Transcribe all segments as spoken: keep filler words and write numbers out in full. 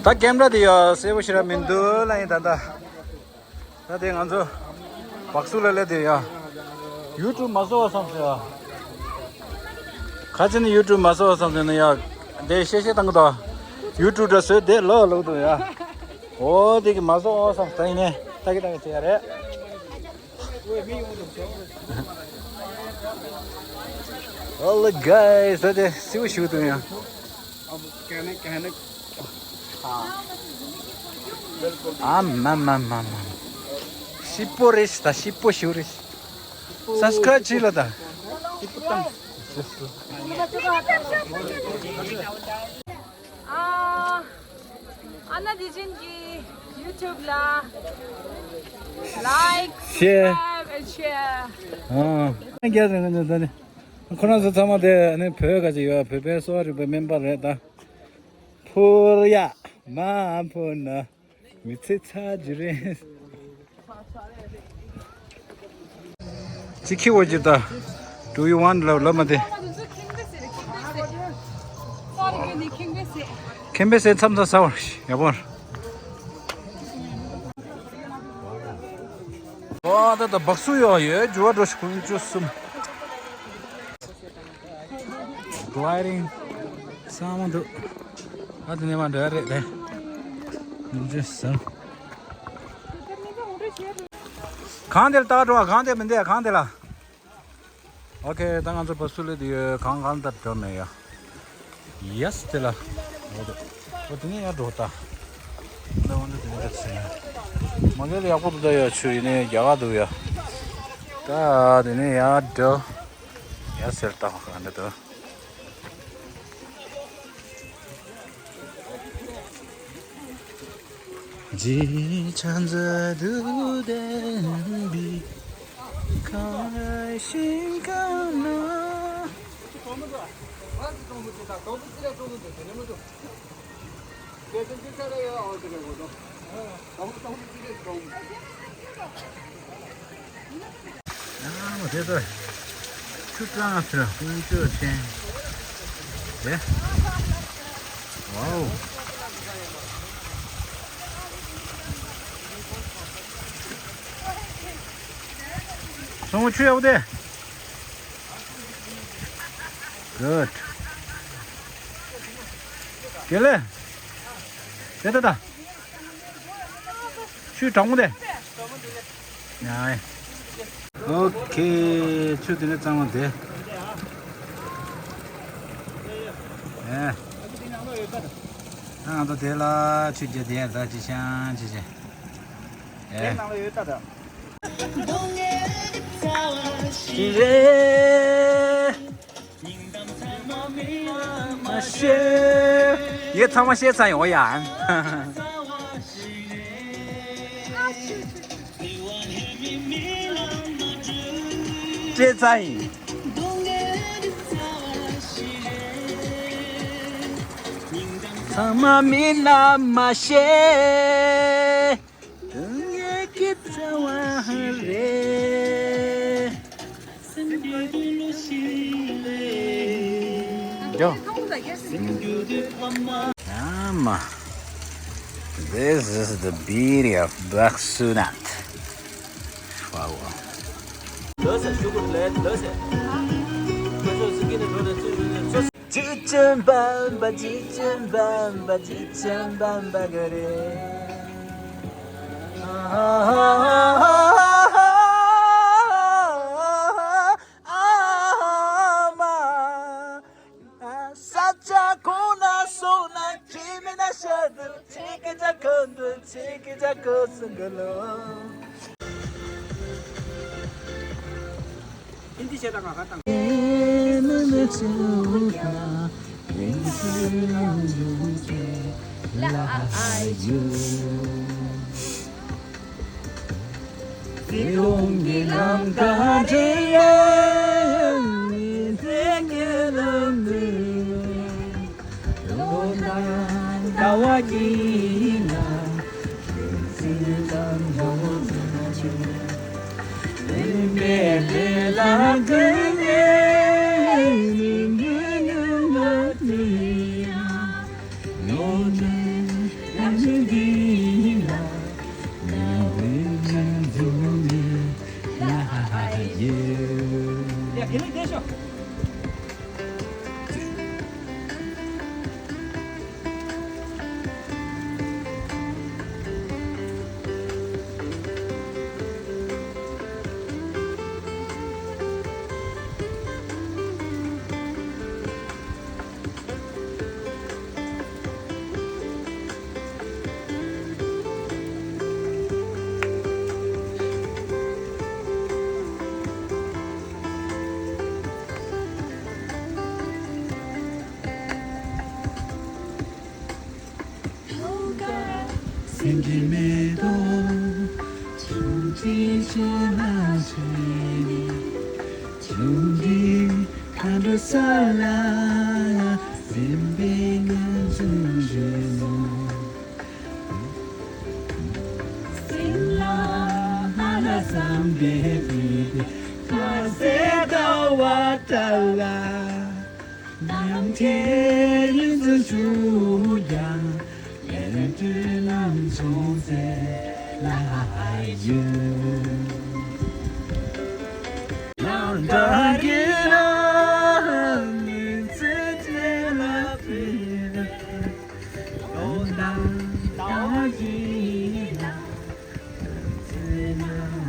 ད་ཀེམ་ར་དེ་ཡ་གསལ་པོ་ཞེ་དྲག་མི་འདུག་ལ། ཡིན་ད་ད། ད་དེ་ང་ཚོ་བག་སུ་ལ་སླེབས་དེ་ཡ། ཡུ་ཊུབ་མ་བཟོ་བ་བསམ་སོང་ཡ། ཁ་ཆེ་ནི་ཡུ་ཊུབ་མ་བཟོ་བ་བསམ་སོང་ན་ཡ། དེ་ཤེས་ཤེས་བཏང་གི་ད། ཡུ་ཊུབ་འདྲ་བཟོས་དེ་ལོ་ལོག་འདུག་ཡ། འོ་དེ་གི་མ་བཟོ་བ་བསམ་ད་ཡིན་ནས་ད་གི་ད་གི་བྱེད་ཡ་རེད། Hello guys, ད་དེ་སེའུ་ཞིག་འདུག་ཡ། ཨ་མ་མ་མ་མ། ཤི་པོ་རེད་ད། ཤི་པོ་ཞིག་རེད། སབ་སི་ཀ་རབ་བྱེད་ལ་ད། ཨ། ཨ་ན་དི་ཅན་གྱི་ཡུ་ཊུབ་ལ་like, ཤེར། Subscribe and share. ཨ། རྒྱ་རེད་ང་ཚོ་ད་ནི། ཁོ་རང་ཚོ་ཚང་མ་དེ་ནི་བོད་ག་ཅིག་ཡོད། བོད་པའི་གསོ་བ་རིག་པའི་སྨན་པ་རེད་ད། ཕུར་ཡ་མ་ཕུར་ན་མི་ཚེ་ཚར་རྒྱུ་རེད། ཅི་ཁི་འོ་ཇི་ད། Do you want love? ལབ་མ་དེ། ཁེམ་པེ་སེ་མཚམས་མཚམས་ཟ་བར་ཡག་པོ། ཨོ་ད་ད་བག་སུ་ཡོད་ཡོད། འགྱུར་བ་འགྲོ་ཞིག་ཀུན་བཅུ་གསུམ། གླའི་རིང་། ཚང་མ་འདུག་ཨ་དེ་ནས་མ་འདྲ་རེད་དེ། ཉིན་བཅུ་གསུམ། གང་དེ་ལ་ལྟ་འགྲོ་བ། གང་དེ་མི་འདེ་གང་དེ་ལ། ཨོ་ཁེ། ད་ང་ཚོ་བག་སུ་ལ་དེ་ཡོད། གང་གང་ལྟར་འགྲོ་མེད་ཡ། ཡེས་དེ་ལ། འོ་དེ། འོ་དེ་ནས་ཡར་འགྲོ་ད། ད་འོ་འདི་དེ་ནས་འགྲོ་ཟིན། མ་གི་ལ་ཡག་པོ་འདུག་ད་ཡ། ཆུ་ཡིན་ནས་རྒྱ་གར་འདུག་ཡ། ད་དེ་ནས་ཡར་འགྲོ། ཡ་ཟེར་ད་ག་འདྲ་འདུག་ཇི་ཆ་མཛད་དུ་ལྡན་པའི་གང་རེ་ཞིག་གང་ན། ཡང་དེ་ཚོ་ཆུ་གཙང་ཟེར་ཀུན་སྤྱོད་ཅན། དེ། ཝའོ། སོང་ཆུ་ཡག་པོ་དེ། Good. དེ་ལས། དེ་ད་ད། ཆུ་གྲང་མོ་དེ། ཡ། ཨོ་ཁེ། ཆུ་དེ་ནས་གཙང་མ་དེ། ཨེ། ང་ཚོ་དེ་ལ་ཆུ་རྒྱ་དེ་ད་ཅི་ཤང་ཅི་ཤང་། ཨེ། དེ་ནང་ལ་ཡོད་ད་ད། ཅི་རེད། མ་ཤེས། ཡེ་ཚང་མ་ཤེས་ཚར་ཡོང་ཡ། སྤྲད་ཚར་ཡིན། ཚང་མ་མིན་ན་མ་ཤེས། དུང་ངེ་གི་རྩ་བ་རེད། ཡོ། ཡ་མ། This is the beauty of Baksunath. Wow. ཅི་ཅན་བམ་པ་ཅི་ཅན་བམ་པ་ཅི་ཅན་བམ་པ་ག་རེ། ཨ་མ། ས་ཆ་གང་ན་སོང་ན་ཅི་མིན་ན་ཤར་དུ་ཅི་གི་ཅ་གང་དུ་ཅི་གི་ཅ་གང་སུ་ག་ལོ། ཧིན་དི་བཤད་དང་ང་ཧ་དང་། སེམས་ཀྱི་མེ་ཏོག་ཆུང་ཆུང་ཆུང་ལ་ཆུ་ནས་ཆུང་འདྲིས་མཁའ་འགྲོ་ས་ལ་སེམས་པའི་ངང་ཚུལ་བཞིན་ནོ། སེམས་ལ་ལྷ་ལ་བསམ་པའི་དུས་དེ་ཁ་ཟས་ཟླ་བ་བཀྲ་ལ། ནམ་མཁའི་ཡུལ་དུ་བཞུགས་ཀྱང་ལས་འབྲས་ལམ་མཚུངས་ཚེ་ལ་ཡུལ། ལང་དྲག་གི་རང་མི་ཚེ་དེ་ལ་ཕུལ། ལོ་དང་ཟླ་བ་ཡིན་ན། ཕྱི་ནང་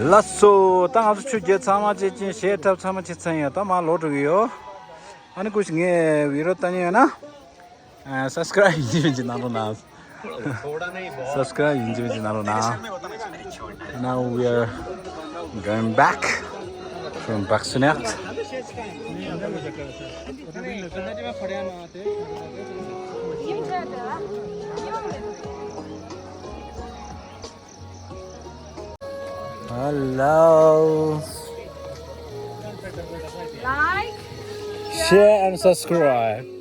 ལགས་སོ། ད་ང་ཚོ་ཆུ་རྒྱུས་ཚང་མ་བྱེད་ཀྱིན་གཞས་འཁྲབ་ཚང་མ་བྱེད་ཚར་ཡོད། ད་མར་ལོག་འགྲོ་གི་ཡོད། ཨ་ནི་སྐུ་ཞིག་ངའི་བི་ཌི་ཡོ་ལྟ་མཁན་ཡོད་ན། ཨ། སབ་སི་ཀ་རབ་ཡིན་གཅིག་མིན་གཅིག་གནང་རོགས་གནང་། སབ་སི་ཀ་རབ་ཡིན་གཅིག་མིན་གཅིག་གནང་རོགས་གནང་། Now we are going back from Baksuniak. Hello. Like, share and subscribe.